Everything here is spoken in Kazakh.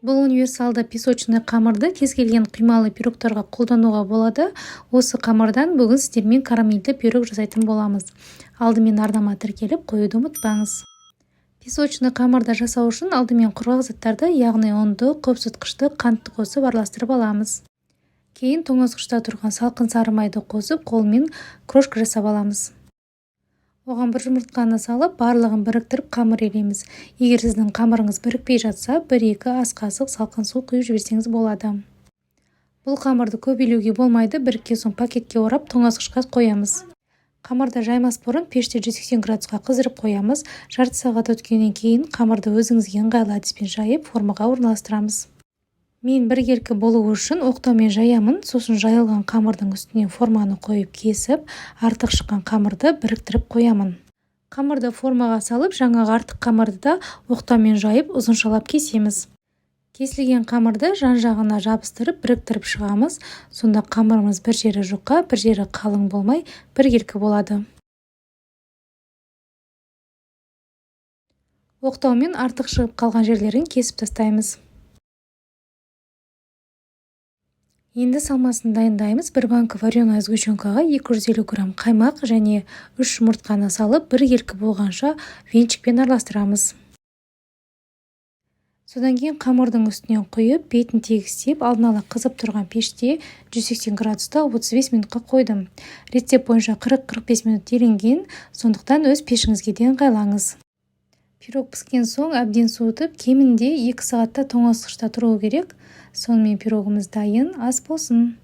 Бұл универсалды песочный қамырды кез келген құймалы пирогтарға қолдануға болады. Осы қамырдан бүгін сіздермен карамельді пирог жасайтын боламыз. Алдымен арнама тіркеліп қоюды ұмытпаңыз. Песочный қамырды жасау үшін алдымен құрғақ заттарды, яғни ұнды, көпсытқышты, қантты қосып араластырып аламыз. Кейін тоңазытқышта тұрған салқын сары майды қосып, қолмен крошка жасап аламыз. Оған бір жұмыртқаны салып, барлығын біріктіріп қамыр илейміз. Егер сіздің қамырыңыз бірікпей жатса, 1-2 ас қасық салқын су құйып жіберсеңіз болады. Бұл қамырды көп илеуге болмайды, біріккен соң пакетке орап тоңазытқышқа қоямыз. Қамырды жаймас бұрын пеште 180 градусқа қыздырып қоямыз. Жарты сағат өткеннен кейін қамырды өзіңізге ыңғайлы әдіспен жайып, формаға орналастырамыз. Мен біркелкі болуы үшін оқтаумен жаямын, сосын жайылған қамырдың үстіне форманы қойып кесіп, артық шыққан қамырды біріктіріп қоямын. Қамырды формаға салып, жаңағы артық қамырды да оқтаумен жайып, ұзыншалап кесеміз. Кесілген қамырды жан-жағына жабыстырып, біріктіріп шығамыз. Сонда қамырымыз бір жері жұқа, бір жері қалың болмай, біркелкі болады. Оқтаумен артық шығып қалған жерлерін кесіп тастаймыз. Енді салмасын дайындаймыз. Бір банка вареная сгущенкаға 250 грамм қаймақ және 3 жұмыртқаны салып, біркелкі болғанша венчикпен араластырамыз. Содан кейін қамырдың үстінен құйып, бетін тегістеп, алдын ала қызып тұрған пеште 180 градуста 35 минутқа қойдым. Рецепт бойынша 40-45 минут делінген, сондықтан өз пешіңізге де ыңғайлаңыз. Пирог піскен соң әбден суытып, кемінде 2 сағатта тоңазытқышта тұруы керек. Сонымен пирогымыз дайын, ас болсын.